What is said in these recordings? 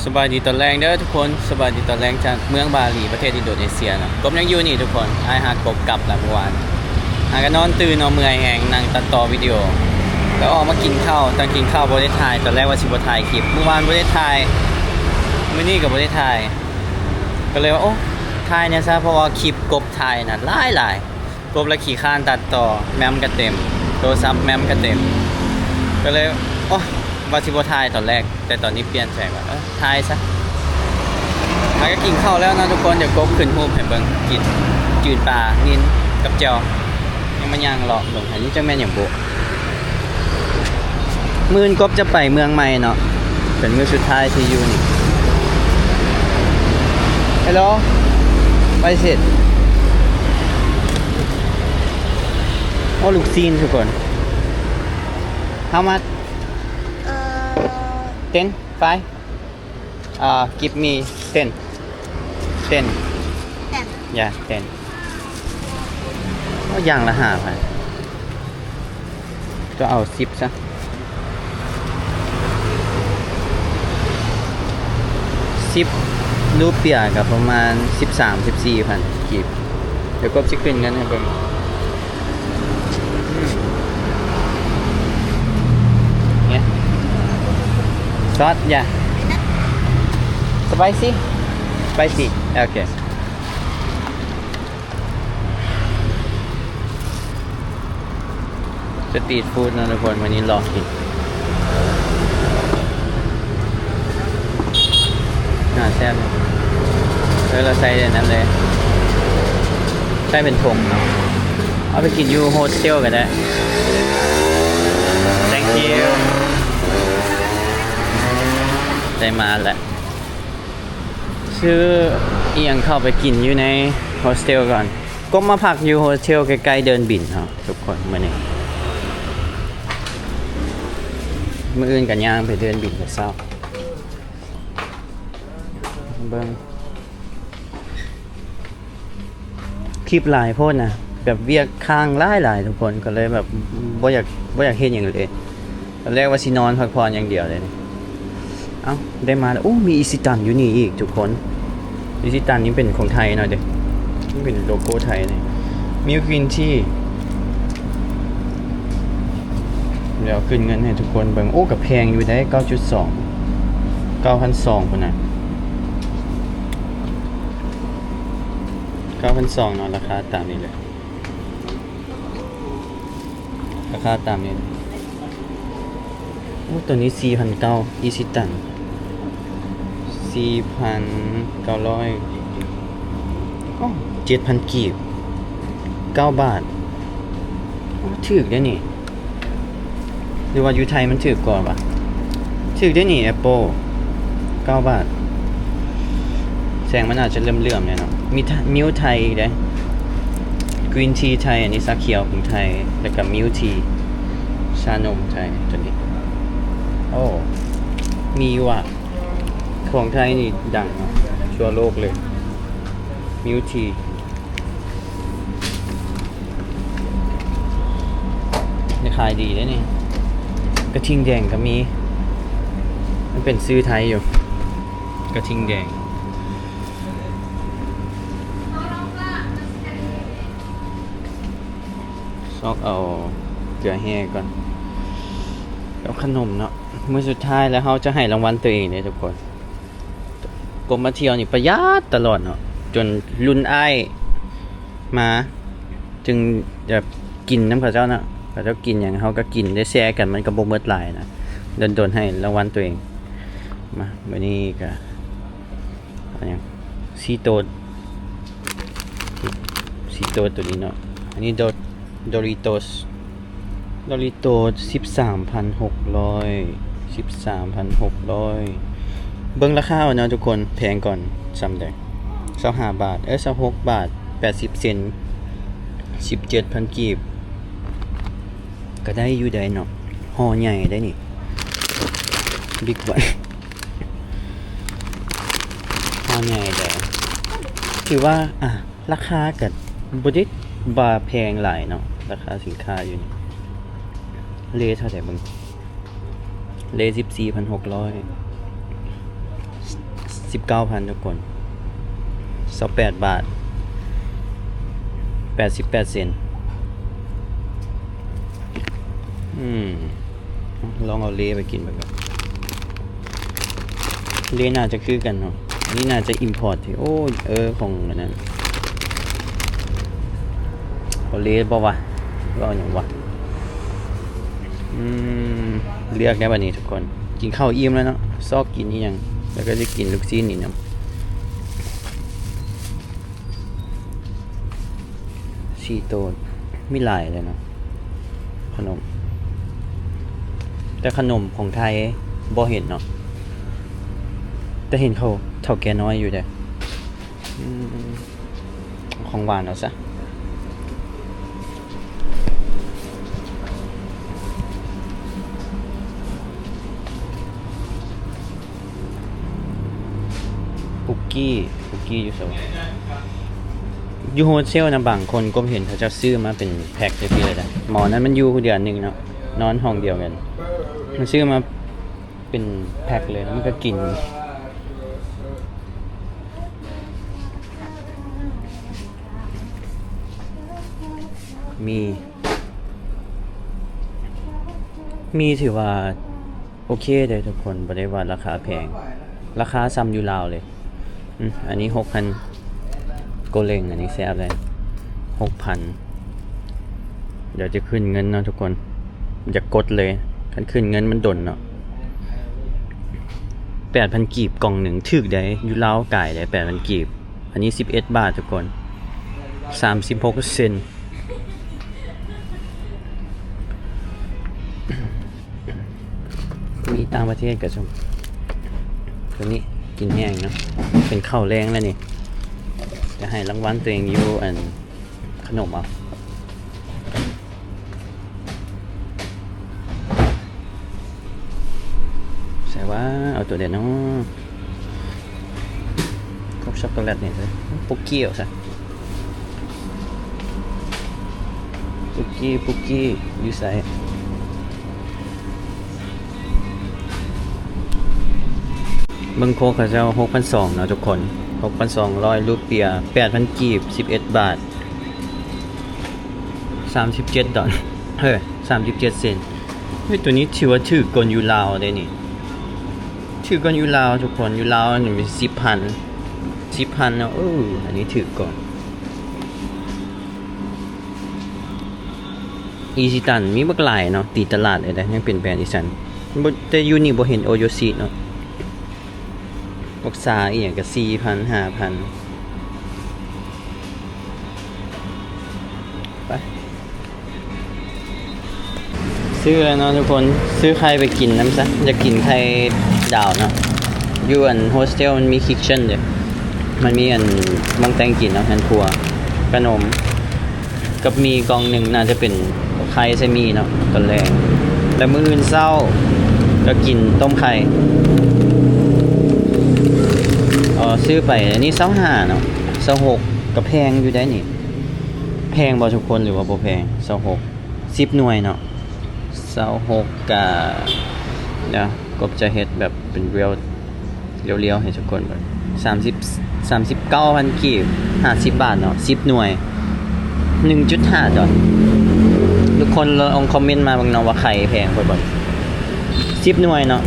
ສະບາຍດີຕອນແລງເດີທຸກຄົນ, ສະບາຍດີຕອນແລງຈາກເມືອງບາຫຼີ ປະເທດອິນໂດເນເຊຍເນາະ. ກົບຍັງຢູ່ນີ້ທຸກຄົນ, ອ້າຍຫາກົບກັບລະເມື່ອວານ. ຫາກະນອນຕື່ນເນາະ, ເມື່ອຍແຮງ, ນັ່ງຕັດຕໍ່ວິດີໂອ ແລ້ວອອກມາກິນເຂົ້າ. ຕອນກິນເຂົ້າບໍ່ໄດ້ຖ່າຍ, ຕອນແລກວ່າຊິບໍ່ຖ່າຍຄລິບ, ເມື່ອວານບໍ່ໄດ້ຖ່າຍ, ມື້ນີ້ກໍບໍ່ໄດ້ຖ່າຍ, ກໍເລີຍວ່າ ໂອ້ ຖ່າຍແດ່ຊະ ເພາະວ່າຄລິບກົບຖ່າຍນະຫຼາຍໆ. ກົບລະຂີ້ຄ້ານຕັດຕໍ່, ແມມກະເຕັມ, ໂທລະສັບແມມກະເຕັມ, ກໍເລີຍ ໂອ້ຍ ວ່າຊິບໍ່ຖ່າຍຕອນແລກ, ແຕ່ຕອນນີ້ປ່ຽນໃຈວ່າ ເອີ ຖ່າຍຊະ. ຫາກະກິນເຂົ້າແລ້ວເນາະທຸກຄົນ, ດຽວກົບຂຶ້ນຮູບໃຫ້ເບິ່ງ, ກິນຈືນປານິນກັບແຈ່ວ. ຍັງມາຍ່າງເລາະເບິ່ງ ອັນນີ້ຈັກແມ່ນຫຍັງບຸ. ມື້ອື່ນກົບຈະໄປເມືອງໃໝ່ເນາະ, ເປັນມື້ສຸດທ້າຍທີ່ຢູ່ນີ້. Hello, what is it? ໂອ້ ລູກຊີ້ນທຸກຄົນ. How much? ເອີ Ten? Five? Uh, give me ten. Ten. Ten. Yeah, ten. ໂອ້ ຢ່າງລະຫ້າພັນ, ກໍເອົາສິບຊະ. ສິບຣູເປຍກໍປະມານສິບສາມ ສິບສີ່ພັນກີບ. ດຽວກົບຊິຂຶ້ນເງິນໃຫ້ເບິ່ງ. ອືມ ເນຍ ຊອດ ຢາ ສະໄປຊີ ສະໄປຊີ ໂອເຄ. ສະຕີດຟູດເນາະທຸກຄົນ, ມື້ນີ້ລອງກິນ. ໜ້າແຊບເນາະ. ເອີ ລາວໃສ່ອັນນັ້ນເລີຍ, ໃສ່ເປັນຖົງເນາະ, ເອົາໄປກິນຢູ່ໂຮສເທວກໍໄດ້. Thank you. ໄດ້ມາແລ້ວ. ຊື້ອີ່ຫຍັງເຂົ້າໄປກິນຢູ່ໃນໂຮສເທວກ່ອນ. ກໍມາພັກຢູ່ໂຮສເທວໃກ້ໆເດີ່ນບິນເນາະທຸກຄົນ. ມື້ນີ້ ມື້ອື່ນກໍຍ່າງໄປເດີ່ນບິນແຕ່ເຊົ້າ. ເບິ່ງ ຄລິບຫຼາຍໂພດນະ, ແບບວຽກຄ້າງຫຼາຍໆທຸກຄົນ, ກໍເລີຍແບບບໍ່ຢາກ ບໍ່ຢາກເຮັດຫຍັງເລີຍ. ຕອນແລກວ່າຊິນອນພັກຜ່ອນຢ່າງດຽວເລີຍ. ເອົ້າ ໄດ້ມາແລ້ວ. ໂອ້ ມີອີຊິຕັນຢູ່ນີ້ອີກທຸກຄົນ. ອີຊິຕັນນີ້ເປັນຂອງໄທເນາະເດ້, ມັນເປັນໂລໂກ້ໄທນີ້. Milk green tea. ດຽວຂຶ້ນເງິນໃຫ້ທຸກຄົນເບິ່ງ. ໂອ້ ກໍແພງຢູ່ເດ້, ເກົ້າຈຸດສອງ ເກົ້າພັນສອງພຸ້ນນະ. ເກົ້າພັນສອງເນາະ, ລາຄາຕາມນີ້ເລີຍ, ລາຄາຕາມນີ້ເລີຍ. ໂອ້ ໂຕນີ້ສີ່ພັນເກົ້າ ອີຊິຕັນ ສີ່ພັນເກົ້າຮ້ອຍ ໂອ້ ເຈັດພັນກີບ ເກົ້າບາດ. ໂອ້ ຖືກເດ້ນີ້. ຫຼືວ່າຢູ່ໄທມັນຖືກກວ່າຫວາ? ຖືກເດ້ນີ້ ແອັບເປິ້ນ ເກົ້າບາດ. ແສງມັນອາດຈະເຫຼື້ອມໆແດ່ເນາະ. ມີ ມີ milk ໄທອີກເດ້, green tea ໄທ, ອັນນີ້ຊາຂຽວຂອງໄທ, ແລ້ວກໍ milk tea ຊານົມໄທ ຕົວນີ້. ໂອ້ ມີຢູ່ຫວາ? ຂອງໄທນີ້ດັງເນາະ ທົ່ວໂລກເລີຍ milk tea. ໄດ້ຂາຍດີເດ້ນີ້. ກະທິ່ງແດງກໍມີ, ມັນເປັນຊື່ໄທຢູ່ ກະທິ່ງແດງ. ຊອກເອົາເກືອແຮ່ກ່ອນ ກັບຂະໜົມເນາະ. ມື້ສຸດທ້າຍແລ້ວ ເຮົາຈະໃຫ້ລາງວັນຕົວເອງເດ້ທຸກຄົນ. ກົບມາທ່ຽວນີ້ປະຢັດຕະຫຼອດເນາະ, ຈົນລຸ້ນອ້າຍມາຈຶ່ງແບບກິນນຳເຂົາເຈົ້າເນາະ. ເຂົາເຈົ້າກິນຫຍັງເຮົາກໍກິນ, ໄດ້ແຊກັນມັນກໍບໍ່ໝົດຫຼາຍນະ. ດົນໆໃຫ້ລາງວັນຕົວເອງ. ມາ ມື້ນີ້ກໍອັນຫຍັງ ຊີໂຕດ ຊີໂຕດຕົວນີ້ເນາະ. ອັນນີ້ໂດ Doritos Doritos ສິບສາມພັນຫົກຮ້ອຍ ສິບສາມພັນຫົກຮ້ອຍ. ເບິ່ງລາຄາເອົາເນາະທຸກຄົນ, ແພງກ່ອນສ່ຳໃດ? ຊາວຫ້າບາດ ເອີ ຊາວຫົກບາດ ແປດສິບເຊັນ ສິບເຈັດພັນກີບ. ກໍໄດ້ຢູ່ໄດ໋ເນາະ, ຫໍ່ໃຫຍ່ໄດ໋ນີ້ Big One ຫໍ່ໃຫຍ່ໄດ໋. ຖືວ່າ ອ່ະ ລາຄາກໍບໍ່ໄດ້ວ່າແພງຫຼາຍເນາະ, ລາຄາສິນຄ້າຢູ່ນີ້. ເລເທົ່າໃດເບິ່ງ? ເລສິບສີ່ພັນຫົກຮ້ອຍ. ສິບເກົ້າພັນທຸກຄົນ ຊາວແປດບາດ ແປດສິບແປດເຊັນ. ອືມ ລອງເອົາເລໄປກິນເບິ່ງກ່ອນ. ເລໜ້າຈະຄືກັນເນາະ. ອັນນີ້ໜ້າຈະອິມພອດ ໂອ້ຍ ເອີ ຂອງອັນນັ້ນ ເອົາເລບໍ່ວະ ເວົ້າຫຍັງວະ? ອືມ ເລືອກໄດ້ບັດນີ້ທຸກຄົນ. ກິນເຂົ້າອີ່ມແລ້ວເນາະ ຊອກກິນອີ່ຫຍັງ ແລ້ວກໍຈະກິນລູກຊີ້ນນີ້ນຳ. ສີ່ໂຕ ມີຫຼາຍເລີຍເນາະ ຂະໜົມ. ແຕ່ຂະໜົມຂອງໄທບໍ່ເຫັນເນາະ ແຕ່ເຫັນເຂົາ ເຖົ້າແກ່ນ້ອຍຢູ່ເດ້. ອືມ ເອົາຂອງຫວານເອົາຊະ. ປຸກກີ້ ປຸກກີ້ຢູ່ໃສ? ຢູ່ໂຮສເທວນະ ບາງຄົນກໍເຫັນເຂົາເຈົ້າຊື້ມາເປັນແພັກຈັ່ງຊີ້ເລີຍນະ. ໝໍນັ້ນມັນຢູ່ເດືອນໜຶ່ງເນາະ ນອນຫ້ອງດຽວກັນ ມັນຊື້ມາເປັນແພັກເລີຍ ແລ້ວມັນກໍກິນ. ມີ ມີຖືວ່າໂອເຄເດ້ທຸກຄົນ ບໍ່ໄດ້ວ່າລາຄາແພງ ລາຄາສ່ຳຢູ່ລາວເລີຍ. ອືມ ອັນນີ້ຫົກພັນ ໂກເລັງ ອັນນີ້ແຊບເລີຍ ຫົກພັນ. ດຽວຈະຂຶ້ນເງິນເນາະທຸກຄົນ ຢາກກົດເລີຍ ຄັນຂຶ້ນເງິນມັນດົນເນາະ. ແປດພັນກີບກ່ອງໜຶ່ງ ຖືກໃດ໋ ຢູ່ລາວກາຍໃດ໋ ແປດພັນກີບ. ອັນນີ້ສິບເອັດບາດທຸກຄົນ ສາມສິບຫົກເຊັນ. ມີຕ່າງປະເທດກະຊົມ ໂຕນີ້ກິນແຮງເນາະ ເປັນເຂົ້າແລງແລ້ວນີ້. ຈະໃຫ້ລາງວັນຕົວເອງຢູ່ອັນ ຂະໜົມເອົາ. ໃສ່ວ່າ ເອົາຕົວໃດເນາະ ພວກຊັອກໂກແລັດນີ້ເດີ. ປຸກກີ້ເອົາຊະ ປຸກກີ້ ປຸກກີ້ ຢູ່ໃສ? ເບິ່ງໂຄກເຂົາເຈົ້າ ຫົກພັນສອງເນາະທຸກຄົນ ຫົກພັນສອງຮ້ອຍຣູເປຍ ແປດພັນກີບ ສິບເອັດບາດ ສາມສິບເຈັດດອນ ເອີ ສາມສິບເຈັດເຊັນ. ເຮີ້ຍ ໂຕນີ້ຖືວ່າຖືກກວ່າຢູ່ລາວເດ້ນີ້ ຖືກກວ່າຢູ່ລາວທຸກຄົນ. ຢູ່ລາວນີ້ມີສິບພັນ ສິບພັນເນາະ ເອີ ອັນນີ້ຖືກກວ່າ. ອີຊິຕັນມີບັກຫຼາຍເນາະ ຕີຕະຫຼາດເລີຍເດ້ ຍັງເປັນແບຣນອີຊິຕັນ. ບໍ່ ແຕ່ຢູ່ນີ້ບໍ່ເຫັນໂອໂຍຊິເນາະ. ບັກຊາອີ່ຫຍັງກະສີ່ພັນ ຫ້າພັນ. ໄປ ຊື້ແລ້ວເນາະທຸກຄົນ ຊື້ໄຂ່ໄປກິນນຳຊະ ຢາກກິນໄຂ່ດາວເນາະ. ຢູ່ອັນໂຮສເທວມັນມີຄິດເຊັນເດ້ ມັນມີອັນໝ່ອງແຕ່ງກິນເນາະ ເຮືອນຄົວ ຂະໜົມ ກັບໝີ່ກ່ອງໜຶ່ງ ໜ້າຈະເປັນໄຂ່ໃສ່ໝີ່ເນາະ ຕອນແລງ. ແລ້ວມື້ອື່ນເຊົ້າກໍກິນຕົ້ມໄຂ່ ເອີ ຊື້ໄປ ອັນນີ້ຊາວຫ້າເນາະ ຊາວຫົກ ກໍແພງຢູ່ໄດ໋ນີ້. ແພງບໍ່ທຸກຄົນ ຫຼືວ່າບໍ່ແພງ? ຊາວຫົກ ສິບໜ່ວຍເນາະ ຊາວຫົກ ກະ ດຽວ ກົບຈະເຮັດແບບເປັນວຽວ ລຽວໆ ໃຫ້ທຸກຄົນເບິ່ງ ສາມສິບ ສາມສິບເກົ້າພັນກີບ ຫ້າສິບບາດເນາະ ສິບໜ່ວຍ ໜຶ່ງຈຸດຫ້າດອນ. ທຸກຄົນລອງຄອມເມັນມາເບິ່ງເນາະວ່າໄຂ່ແພງບໍ່ ສິບໜ່ວຍເນາະ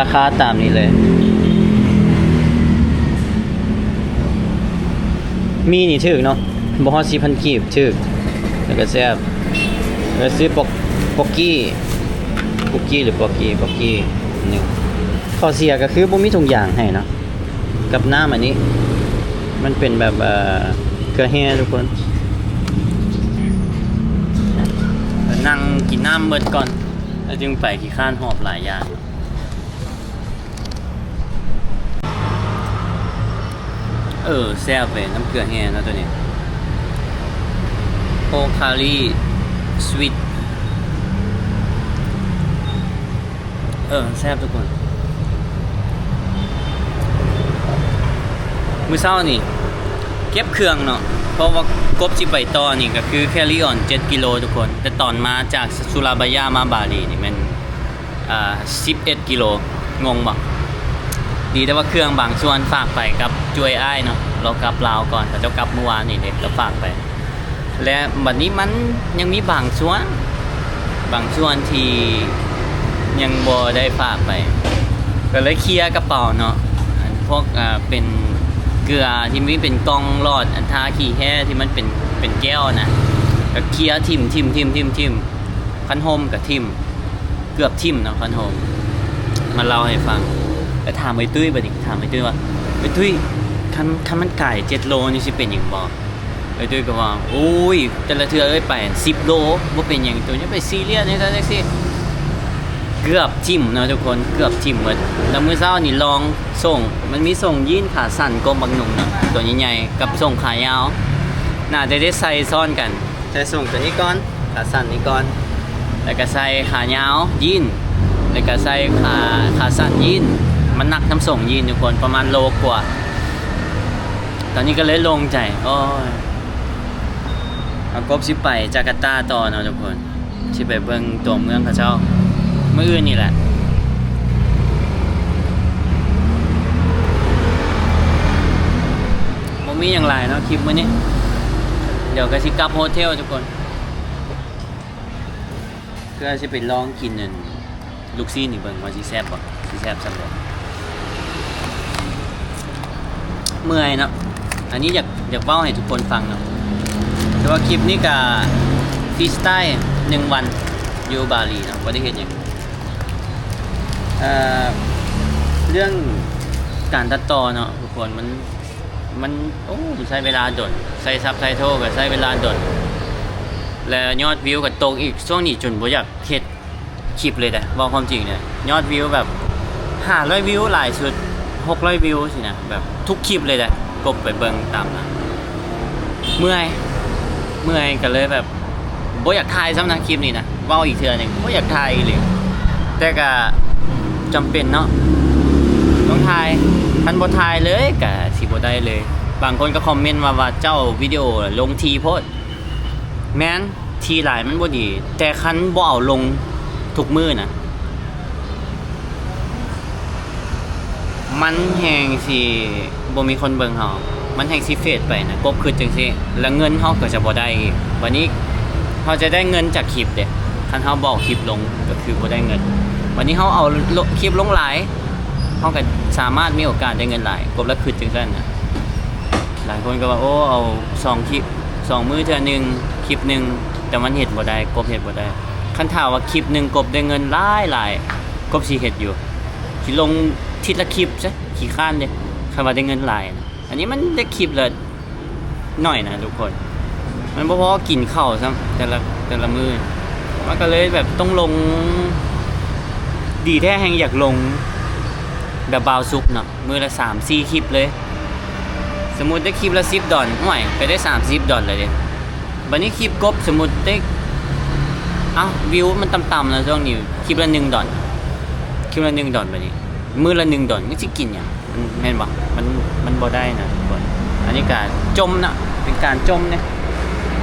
ລາຄາຕາມນີ້ເລີຍ. ໝີ່ນີ້ຖືກເນາະ ບໍ່ຮອດສິບພັນກີບ ຖືກ ແລ້ວກໍແຊບ. ແລ້ວຊື້ປອກ ປອກກີ້ ປຸກກີ້ ຫຼື ປອກກີ້ ປອກກີ້ໜຶ່ງ. ຂໍ້ເສຍກໍຄືບໍ່ມີຖົງຢາງໃຫ້ເນາະ ກັບນ້ຳອັນນີ້ ມັນເປັນແບບ ເອີ ເກືອແຮ່ທຸກຄົນ. ນັ່ງກິນນ້ຳເບິດກ່ອນ ແລ້ວຈຶ່ງໄປ ຂີ້ຄ້ານຫອບຫຼາຍຢ່າງ. ເອີ ແຊບເວີຍ ນ້ຳເກືອແຮ່ເນາະໂຕນີ້ ໂພຄາລີສະວີດ. ເອີ ແຊບທຸກຄົນ. ມື້ເຊົ້ານີ້ເກັບເຄື່ອງເນາະ ເພາະວ່າກົບຊິໄປຕໍ່ນີ້ ກໍຄືແຄຣີອອນເຈັດກິໂລທຸກຄົນ. ແຕ່ຕອນມາຈາກສຸຣາບາຍາມາບາລີນີ້ແມ່ນ ອ່າ ສິບເອັດກິໂລ ງົງບໍ່? ດີແຕ່ວ່າເຄື່ອງບາງສ່ວນຝາກໄປກັບຈຸ້ຍອ້າຍເນາະ, ລາວກັບລາວກ່ອນ, ເຂົາເຈົ້າກັບມື້ວານນີ້ເດ້ ກໍຝາກໄປ. ແລະ ບັດນີ້ມັນຍັງມີບາງສ່ວນ, ບາງສ່ວນທີ່ຍັງບໍ່ໄດ້ຝາກໄປ, ກໍເລີຍເຄຍກະເປົາເນາະ. ອັນພວກ ອ່າ ເປັນເກືອທີ່ມີເປັນກ່ອງຫຼອດ, ອັນທາຂີ້ແຮ່ທີ່ມັນເປັນ ເປັນແກ້ວນະ, ກໍເຄຍຖິ້ມ ຖິ້ມ ຖິ້ມ ຖິ້ມ ຖິ້ມ. ຄັນຮົ່ມກໍຖິ້ມ, ເກືອບຖິ້ມເນາະ ຄັນຮົ່ມ. ມາເລົ່າໃຫ້ຟັງ ແລ້ວຖາມໄອ້ຕຸ້ຍບັດນີ້, ຖາມໄອ້ຕຸ້ຍວ່າ ໄອ້ຕຸ້ຍ ຄັນ ຄັນມັນກາຍເຈັດໂລນີ້ຊິເປັນຫຍັງບໍ່? ໄອ້ຕຸ້ຍກໍວ່າ ໂອ້ຍ ແຕ່ລະເທື່ອເອີຍ ໄປສິບໂລ ບໍ່ເປັນຫຍັງ, ໂຕຢ່າໄປຊີຣຽສ ຈັ່ງຊັ້ນຈັ່ງຊີ້. ເກືອບຖິ້ມເນາະທຸກຄົນ, ເກືອບຖິ້ມໝົດ. ແລ້ວມື້ເຊົ້ານີ້ລອງສົ້ງ, ມັນມີສົ້ງຢີນຂາສັ້ນກົມບັກໜຸ່ມເນາະ ໂຕໃຫຍ່ໆ ກັບສົ້ງຂາຍາວ, ໜ້າຈະໄດ້ໃສ່ຊ້ອນກັນ. ໃສ່ສົ້ງໂຕນີ້ກ່ອນ, ຂາສັ້ນນີ້ກ່ອນ, ແລ້ວກໍໃສ່ຂາຍາວຢີນ, ແລ້ວກໍໃສ່ຂາ ຂາສັ້ນຢີນ, ມັນໜັກນຳສົ້ງຢີນທຸກຄົນ, ປະມານໂລກວ່າ. ຕອນນີ້ກໍເລີຍໂລ່ງໃຈ, ໂອ້ຍ ເອົາກົບຊິໄປຈາກາຕາຕໍ່ເນາະທຸກຄົນ, ຊິໄປເບິ່ງຕົວເມືອງເຂົາເຈົ້າ ມື້ອື່ນນີ້ແຫຼະ. ບໍ່ມີຫຍັງຫຼາຍເນາະ ຄລິບມື້ນີ້, ດຽວກໍຊິກັບໂຮເທລທຸກຄົນ. ເພື່ອຊິໄປລອງກິນອັນລູກຊີ້ນນີ້ເບິ່ງວ່າຊິແຊບບໍ່, ຊິແຊບສ່ຳໃດ. ເມື່ອຍເນາະ, ອັນນີ້ຢາກ ຢາກເວົ້າໃຫ້ທຸກຄົນຟັງເນາະ, ແຕ່ວ່າຄລິບນີ້ກະຟຣີສະຕາຍໜຶ່ງວັນຢູ່ບາຫຼີເນາະ, ບໍ່ໄດ້ເຮັດຫຍັງ. ເອີ ເລື່ອງການຕັດຕໍ່ເນາະ ທຸກຄົນ, ມັນ ມັນ ໂອ້ ມັນໃຊ້ເວລາດົນ, ໃສ່ຊັບໄຕເທິລກໍໃຊ້ເວລາດົນ ແລະ ຍອດວິວກໍຕົກອີກ. ຊ່ວງນີ້ຈົນບໍ່ຢາກເຮັດຄລິບເລີຍເດ້ ເວົ້າຄວາມຈິງເນຍ, ຍອດວິວແບບຫ້າຮ້ອຍວິວຫຼາຍສຸດ, ຫົກຮ້ອຍວິວຊີ້ນະ, ແບບທຸກຄລິບເລີຍເດ້ ກົບໄປເບິ່ງຕາມນັ້ນ. ເມື່ອຍ ເມື່ອຍ ກໍເລີຍແບບ ບໍ່ຢາກຖ່າຍຊ້ຳນະ ຄລິບນີ້ນະ, ເວົ້າອີກເທື່ອໜຶ່ງ ບໍ່ຢາກຖ່າຍອີ່ຫຼີ, ແຕ່ກະຈຳເປັນເນາະ ຕ້ອງຖ່າຍ, ຄັນບໍ່ຖ່າຍເລີຍກະຊິບໍ່ໄດ້ເລີຍ. ບາງຄົນກໍຄອມເມັນວ່າ ວ່າເຈົ້າວິດີໂອລົງຖີ່ໂພດ. ແມ່ນ ຖີ່ຫຼາຍມັນບໍ່ດີ, ແຕ່ຄັນບໍ່ເອົາລົງທຸກມື້ນະ ມັນແຮ່ງຊິບໍ່ມີຄົນເບິ່ງເຮົາ, ມັນແຮ່ງຊິເຟດໄປນະ, ກົບຄຶດຈັ່ງຊີ້ ແລ້ວເງິນເຮົາກໍຈະບໍ່ໄດ້ອີກ. ບາດນີ້ເຮົາຈະໄດ້ເງິນຈາກຄລິບເດ້ ຄັນເຮົາບໍ່ເອົາຄລິບລົງ ກໍຄືບໍ່ໄດ້ເງິນ. ບາດນີ້ເຮົາເອົາ ລ- ຄລິບລົງຫຼາຍ ເຮົາກໍສາມາດມີໂອກາດໄດ້ເງິນຫຼາຍ, ກົບລະຄຶດຈັ່ງຊັ້ນນະ. ຫຼາຍຄົນກໍວ່າ ໂອ້ ເອົາສອງຄລິບ ສອງມື້ເທື່ອໜຶ່ງ ຄລິບໜຶ່ງ, ແຕ່ມັນເຮັດບໍ່ໄດ້, ກົບເຮັດບໍ່ໄດ້. ຄັນຖ້າວ່າຄລິບໜຶ່ງ ກົບໄດ້ເງິນຫຼາຍໆ ກົບຊິເຮັດຢູ່, ຊິລົງທິດລະຄລິບຊະ, ຂີ້ຄ້ານເດ້ ຄັນວ່າໄດ້ເງິນຫຼາຍນະ. ອັນນີ້ມັນໄດ້ຄລິບລະໜ້ອຍນະທຸກຄົນ, ມັນບໍ່ພໍກິນເຂົ້າຊ້ຳ ແຕ່ລະ ແຕ່ລະມື້. ມັນກໍເລີຍແບບຕ້ອງລົງ, ດີແທ້ແຮ່ງຢາກລົງແບບບ່າວສຸກເນາະ, ມື້ລະສາມສີ່ຄລິບເລີຍ. ສົມມຸດໄດ້ຄລິບລະສິບດອນ, ໂອ້ຍ ກໍໄດ້ສາມສິບດອນແລ້ວເດ້. ບາດນີ້ຄລິບກົບ ສົມມຸດໄດ້ ເອົ້າ ວິວມັນຕ່ຳໆນະຊ່ວງນີ້, ຄລິບລະໜຶ່ງດອນ, ຄລິບລະໜຶ່ງດອນ. ບາດນີ້ມື້ລະໜຶ່ງດອນ ມັນຊິກິນຫຍັງ? ແມ່ນບໍ່? ມັນ ມັນບໍ່ໄດ້ນະທຸກຄົນ. ອັນນີ້ກະຈົ່ມເນາະ, ເປັນການຈົ່ມເນາະ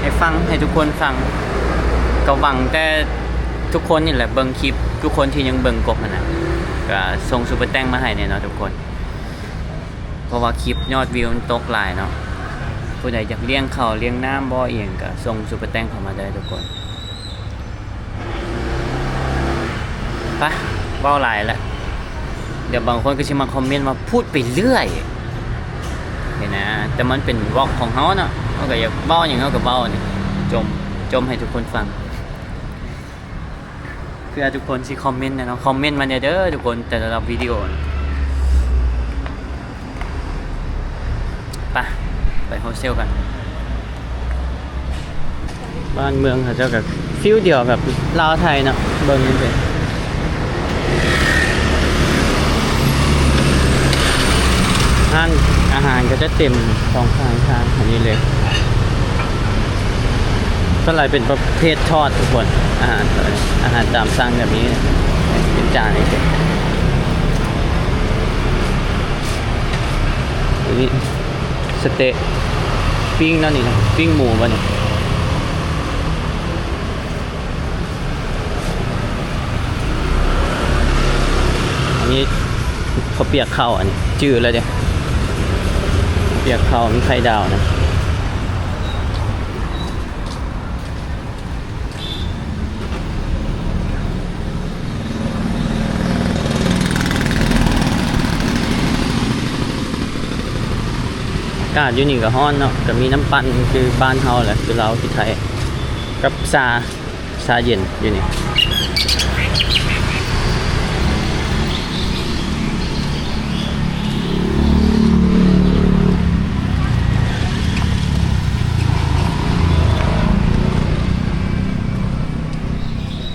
ໃຫ້ຟັງ ໃຫ້ທຸກຄົນຟັງ. ກໍຫວັງແຕ່ທຸກຄົນນີ້ແຫຼະເບິ່ງຄລິບ, ທຸກຄົນທີ່ຍັງເບິ່ງກົບຫັ້ນນະ ກໍສົ່ງຊຸບເປີແຕັງມາໃຫ້ແດ່ເນາະທຸກຄົນ, ເພາະວ່າຄລິບຍອດວິວມັນຕົກຫຼາຍເນາະ. ຜູ້ໃດຢາກລ້ຽງເຂົ້າລ້ຽງນ້ຳບໍ່ອີ່ຫຍັງ ກໍສົ່ງຊຸບເປີແຕັງເຂົ້າມາໄດ້ທຸກຄົນ. ໄປ ເວົ້າຫຼາຍແລ້ວ, ດຽວບາງຄົນກໍຊິມາຄອມເມັນວ່າ ພູດໄປເລື້ອຍ ເຫັນນະ. ແຕ່ມັນເປັນວລັອກຂອງເຮົາເນາະ, ເຮົາກໍຢາກເວົ້າຫຍັງເຮົາກໍເວົ້ານີ້, ຈົ່ມ ຈົ່ມໃຫ້ທຸກຄົນຟັງ. ເພື່ອທຸກຄົນຊິຄອມເມັນນະເນາະ, ຄອມເມັນມາແດ່ເດີທຸກຄົນ ແຕ່ລະວິດີໂອນະ. ໄປ ໄປໂຮເຊວກັນ. ບ້ານເມືອງເຂົາເຈົ້າກໍຟີລດຽວແບບລາວໄທເນາະ, ເບິ່ງຈັ່ງຊີ້ ຮ້ານອາຫານກໍຈະເຕັມສອງຂ້າງທາງອັນນີ້ເລີຍ. ສ່ວນຫຼາຍເປັນປະເພດທອດທຸກຄົນ, ອາຫານ ອາຫານຕາມສັ່ງແບບນີ້ ເປັນຈານນີ້ເປັນ ອັນນີ້ສະເຕັກ ປີ້ງເນາະນີ້ເນາະ, ປີ້ງໝູບໍ່ນີ້? ອັນນີ້ ເຂົ້າປຽກເຂົ້າ ອັນນີ້ຈື່ແລ້ວເດ້ ປຽກເຂົ້າມີໄຂ່ດາວນະ. ອາກາດຢູ່ນີ້ກະຮ້ອນເນາະ ກະມີນ້ຳປັ່ນຄືບ້ານເຮົາແຫຼະ ຄືລາວຄືໄທ ກັບຊາ ຊາເຢັນຢູ່ນີ້.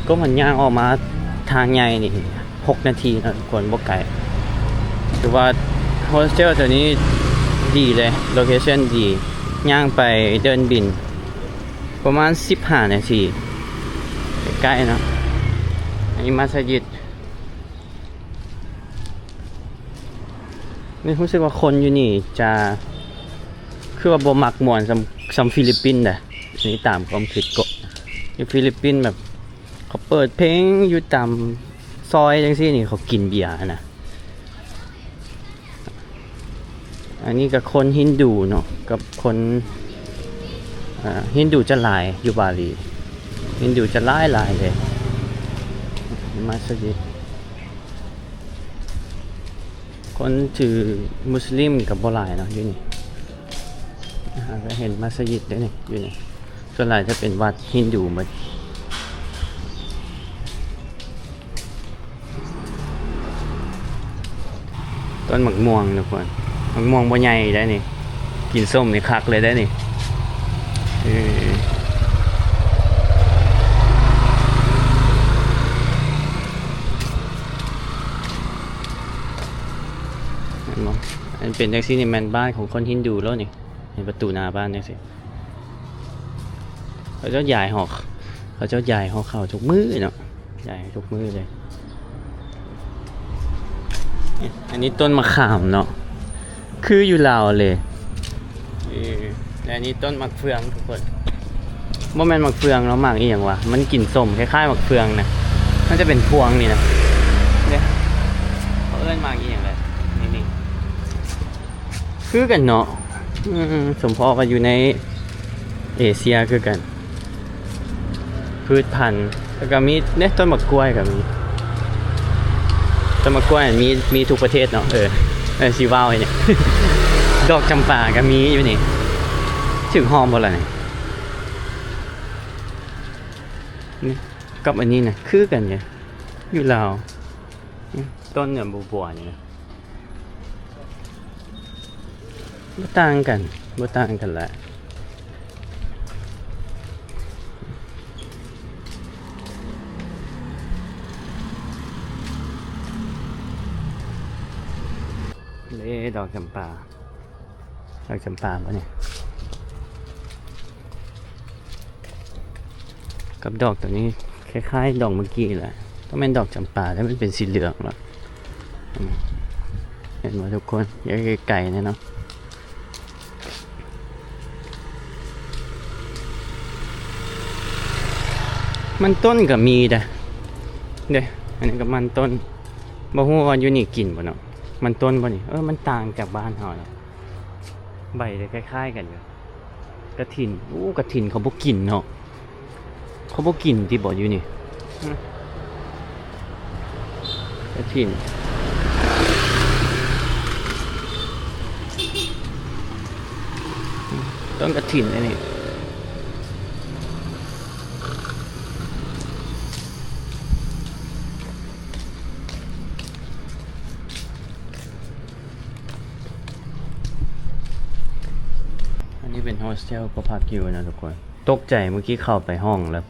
ກໍມັນຍ່າງອອກມາທາງໃຫຍ່ນີ້ຫົກນາທີເນາະທຸກຄົນ ບໍ່ໄກ. ຖືວ່າໂຮສເທວແຖວນີ້ດີເລີຍ ໂລເຄຊັນດີ ຍ່າງໄປເດີ່ນບິນປະມານສິບຫ້ານາທີ ໃກ້ໆເນາະ. ອັນນີ້ມັດສະຢິດ ນີ້ຮູ້ສຶກວ່າຄົນຢູ່ນີ້ຈະ ຄືວ່າບໍ່ມັກມ່ວນສ່ຳ ສ່ຳຟີລິບປິນເດ້. ນີ້ຕາມຄວາມຄິດກະ ຢູ່ຟີລິບປິນແບບ ເຂົາເປີດເພງຢູ່ຕາມຊອຍຈັ່ງຊີ້ນີ້ ເຂົາກິນເບຍຫັ້ນນະ. ອັນນີ້ກະຄົນຮິນດູເນາະ ກັບຄົນ ເອີ ຮິນດູຈະຫຼາຍຢູ່ບາຫຼີ ຮິນດູຈະຫຼາຍໆເລີຍ. ມັດສະຢິດ ຄົນຖືມຸສລິມກະບໍ່ຫຼາຍເນາະຢູ່ນີ້. ອ່າ ກະເຫັນມັດສະຢິດເດ້ນີ້ ຢູ່ນີ້ ສ່ວນຫຼາຍຈະເປັນວັດຮິນດູໝົດ. ຕົ້ນໝາກມ່ວງທຸກຄົນ ໝາກມ່ວງບໍ່ໃຫຍ່ໄດ໋ນີ້ ກິນສົ້ມນີ້ຄັກເລີຍໄດ໋ນີ້. ເອີ ເຫັນບໍ່? ອັນເປັນຈັ່ງຊີ້ນີ້ແມ່ນບ້ານຂອງຄົນຮິນດູໂລດນີ້ ເຫັນປະຕູໜ້າບ້ານຈັ່ງຊີ້. ເຂົາເຈົ້າຢາຍຫໍ ເຂົາເຈົ້າຢາຍຫໍເຂົ້າທຸກມື້ເນາະ ຢາຍທຸກມື້ເລີຍ. ອັນນີ້ຕົ້ນມະຂາມເນາະ ຄືຢູ່ລາວເລີຍ. ເອີ ແລະອັນນີ້ຕົ້ນໝາກເຟືອງທຸກຄົນ ບໍ່ແມ່ນໝາກເຟືອງເນາະ ໝາກອີ່ຫຍັງວະ ມັນກິນສົ້ມຄ້າຍໆໝາກເຟືອງນະ ມັນຈະເປັນພວງນີ້ນະ. ເດ້ ເຂົາເອີ້ນໝາກອີ່ຫຍັງແຫຼະ ນີ້ໆ ຄືກັນເນາະ. ອືມ ສົມພໍວ່າຢູ່ໃນເອເຊຍຄືກັນ ພືດພັນ ແລ້ວກະມີເດ້ ຕົ້ນໝາກກ້ວຍກະມີ ຕົ້ນໝາກກ້ວຍມີ ມີທຸກປະເທດເນາະ. ເອີ ເອີ ຊິເວົ້າອີ່ຫຍັງ ດອກຈຳປາກະມີຢູ່ນີ້. ຖືກຫອມບໍ່ລະນີ້? ນີ້ ກັບອັນນີ້ນະ ຄືກັນເດ ຢູ່ລາວ. ອືມ ຕົ້ນຫຍັງບົວໆນີ້ນະ ບໍ່ຕ່າງກັນ ບໍ່ຕ່າງກັນຫຼາຍ. ເດ້ ດອກຈຳປາ ດອກຈຳປາບໍ່ນີ້ ກັບດອກໂຕນີ້ຄ້າຍໆດອກເມື່ອກີ້ແຫຼະ ຕ້ອງແມ່ນດອກຈຳປາ ແຕ່ມັນເປັນສີເຫຼືອງເນາະ. ເຫັນບໍ່ທຸກຄົນ? ຢູ່ໃກ້ໆນີ້ເນາະ ມັນຕົ້ນກະມີເດ້ ເດ້ ອັນນີ້ກະມັນຕົ້ນ ບໍ່ຮູ້ວ່າຢູ່ນີ້ກິນບໍ່ເນາະ ມັນຕົ້ນບໍ່ນີ້. ເອີ ມັນຕ່າງຈາກບ້ານເຮົາເນາະ ໃບຈະຄ້າຍໆກັນຢູ່. ກະຖິນ ໂອ້ ກະຖິນເຂົາບໍ່ກິນເນາະ ເຂົາບໍ່ກິນຕິບໍ່ຢູ່ນີ້ ຮະ ກະຖິນ ຕົ້ນກະຖິນອັນນີ້. ອັນນີ້ເປັນໂຮສເທວ ພວກພັກຢູ່ນະທຸກຄົນ. ຕົກໃຈ ມື້ກີ້ເຂົ້າໄປຫ້ອງແລ້ວ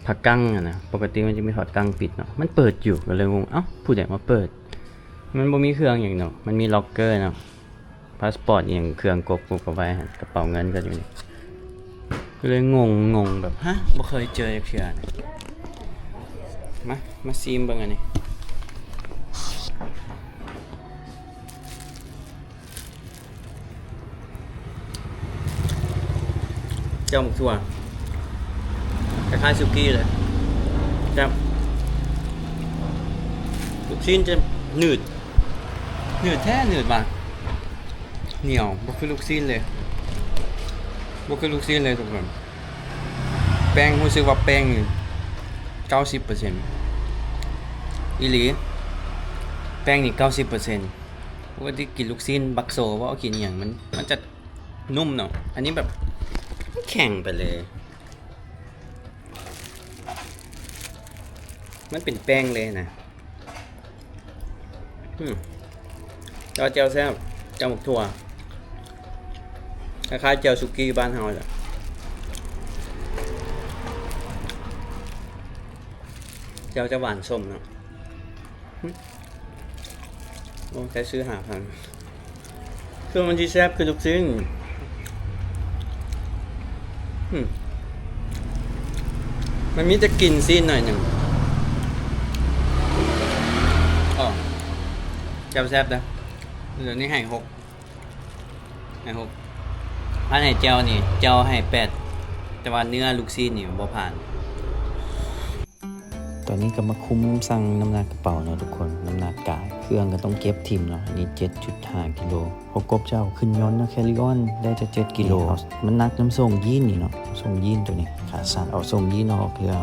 ຜ້າກັ້ງຫັ້ນນະ ປົກກະຕິມັນຈະມີຜ້າກັ້ງປິດເນາະ ມັນເປີດຢູ່ ກະເລີຍງົງ ເອົ້າ ຜູ້ໃດມາເປີດ? ມັນບໍ່ມີເຄື່ອງຫຍັງເນາະ ມັນມີລັອກເກີເນາະ ພາສປອດອີ່ຫຍັງ ເຄື່ອງກົກປຸກເອົາໄວ້ຫັ້ນ ກະເປົາເງິນກະຢູ່ນີ້. ກະເລີຍງົງ ງົງແບບ ຮະ ບໍ່ເຄີຍເຈີຈັກເທື່ອ. ມາ ມາຊີມເບິ່ງອັນນີ້ ເຈົ້າໝາກຖົ່ວ ຄ້າຍໆສຸກີ້ເລີຍ ແຊບ. ລູກຊີ້ນຈະໜືດ ໜືດແທ້ ໜືດວ່າ ໜຽວ ບໍ່ຄືລູກຊີ້ນເລີຍ ບໍ່ຄືລູກຊີ້ນເລີຍທຸກຄົນ. ແປ້ງ ຮູ້ສຶກວ່າແປ້ງນີ້ເກົ້າສິບເປີເຊັນ ອີ່ຫຼີ ແປ້ງນີ້ເກົ້າສິບເປີເຊັນ. ປົກກະຕິກິນລູກຊີ້ນບັກໂຊບໍ່ ກິນອີ່ຫຍັງ ມັນ ມັນຈະນຸ້ມເນາະ ອັນນີ້ແບບ ມັນແຂງໄປເລີຍ ມັນເປັນແປ້ງເລີຍນະ. ອືມ ແຕ່ວ່າແຈ່ວແຊບ ແຈ່ວໝາກຖົ່ວ ຄ້າຍໆແຈ່ວສຸກີ້ບ້ານເຮົາແຫຼະ ແຈ່ວຈະຫວານສົ້ມເນາະ. ໂອ້ ໃຊ້ຊື້ຫ້າພັນ ຄືມັນຊິແຊບຄືລູກຊີ້ນ. ອືມ ມັນມີແຕ່ກິ່ນຊີ້ນໜ້ອຍໜຶ່ງ. ອໍ ແຈ່ວແຊບເດີ້ ດຽວນີ້ໃຫ້ຫົກ ໃຫ້ຫົກ ຄັນໃຫ້ແຈ່ວນີ້ ແຈ່ວໃຫ້ແປດ ແຕ່ວ່າເນື້ອລູກຊີ້ນນີ້ບໍ່ຜ່ານ. ຕອນນີ້ກໍມາຄຸມຊັ່ງນ້ຳໜັກກະເປົາເນາະທຸກຄົນ ນ້ຳໜັກກາຍ ເຄື່ອງກໍຕ້ອງເກັບຖິ້ມເນາະ. ອັນນີ້ເຈັດຈຸດຫ້າກິໂລ ເພາະກົບຈະເອົາຂຶ້ນຍົນເນາະ carry on ໄດ້ແຕ່ເຈັດກິໂລ. ມັນໜັກນຳສົ້ງຢີນນີ້ເນາະ ສົ້ງຢີນໂຕນີ້ຂາສັ້ນ ເອົາສົ້ງຢີນອອກເຫຼືອ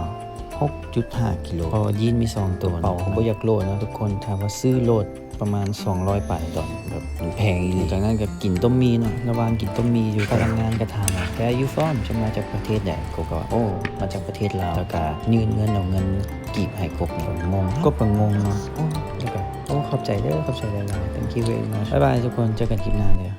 ຫົກຈຸດຫ້າກິໂລ ເພາະຢີນມີສອງໂຕ. ກະເປົາກໍບໍ່ຢາກໂຫຼດເນາະທຸກຄົນ ຖ້າວ່າຊື້ໂຫຼດ ປະມານສອງຮ້ອຍປາຍດອນ ແບບມັນແພງອີ່ຫຼີ. ຈາກນັ້ນກໍກິນຕົ້ມໝີ່ເນາະ ລະຫວ່າງກິນຕົ້ມໝີ່ຢູ່ ພະນັກງານກໍຖາມວ່າ Where are you from? ຈະມາຈາກປະເທດໃດ? ກໍ ກໍວ່າ ໂອ້ ມາຈາກປະເທດລາວ. ແລ້ວກໍຍື່ນເງິນ ເອົາເງິນກີບໃຫ້ກົບ ກໍງົງ ກົບກໍງົງເນາະ. ໂອ້ ແລ້ວກໍ ໂອ້ ຂອບໃຈເດີ້ ຂອບໃຈຫຼາຍໆ Thank you very much ບາຍບາຍທຸກຄົນ ເຈີກັນຄລິບໜ້າເດີ້.